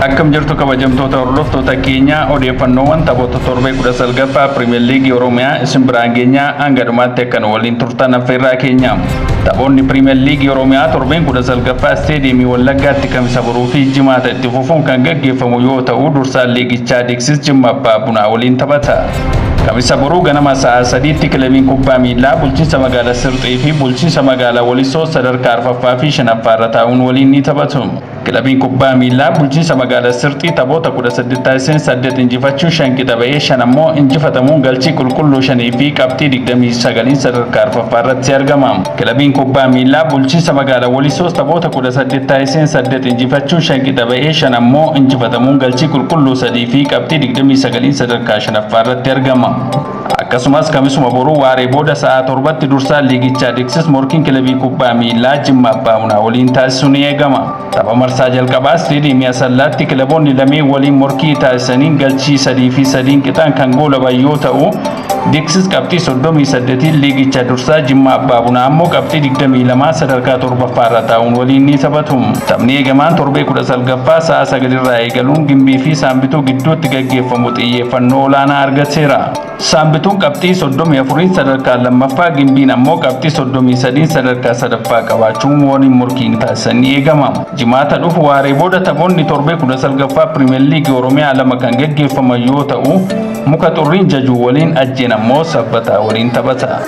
Akkam jirtu kabajamtoota hordoftoota keenya, odeeffannoowwan taphoota torbee 19ffaa Pirimeer Liigii Oromiyaa isin biraan geenyaa, hanga dhumaatti akka nu waliin turtan affeerraa keenya. Taphoonni Pirimeer Liigii Oromiyaa torbeen 19ffaa Isteediyeemii Wallaggaatti Kamisa boruu fi Jimaata itti fufuun kan gaggeeffamu yoo ta'u, dursaan liigichaa Diiksis Jimma Abbaa Bunaa waliin taphata. Kamisa boruu ganama sa'a 3tti kilabiin kubbaa miillaa bulchiinsa magaalaa Sirxii fi bulchiinsa magaalaa Walisoo sadarkaa arfaffaa fi shanaffaa irra taa'uun waliin ni taphatu. Kilabiin kubbaa miillaa bulchiinsa magaalaa Sirxii taphoota 18 taasiseen 8 injifachuun 5 qixa ba'ee, 5 ammoo injifatamuun galchii qulqulluu 5 fi qabxii 29 sadarkaa arfaffaa irratti argama. Kilabiin kubbaa miillaa bulchiinsa magaalaa Walisoos taphoota 18 taasiseen 8 injifachuun 5 qixa ba'ee, 5 ammoo injifatamuun galchii qulqulluu 3 fi qabxii 29 sadarkaa shanaffaa irratti argama. Akkasumas Kamisuma boruu waaree booda sa'a 7tti dursaan liigichaa Diksis morkiin kilabii kubbaa miillaa Jimma Abbaa Bunaa waliin taasisu ni eegama. Tapha marsaa jalqabaa Isteediyeemii Asallaatti kilaboonni lameen waliin morkii taasisaniin galchii 3 fi 3n qixaan kan goolaban yoo ta'u, Diksis qabxii 38n liigicha dursaa, Jimma Abbaa Bunaa ammoo qabxii 22 sadarkaa torbaffaa irra taa'uun waliin ni taphatu. Taphni eegamaan torbee 19ffaa sa'a 9 irraa eegaluun Gimbii fi Saambituu gidduutti gaggeeffamu xiyyeeffannoo olaanaa argateera. Saambituun qabxii 34n sadarkaa lammaffaa, Gimbiin ammoo qabxii 33n sadarkaa sadaffaa qabaachuun waliin morkiin taasisan ni eegama. Jimaata dhufu waaree booda taphoonni torbee 19ffaa Pirimeer Liigii Oromiyaa lama kan gaggeeffaman yoo ta'u, Muka Xurriin Jajuu waliin, Ajjeen ammoo Sabbataa waliin taphata.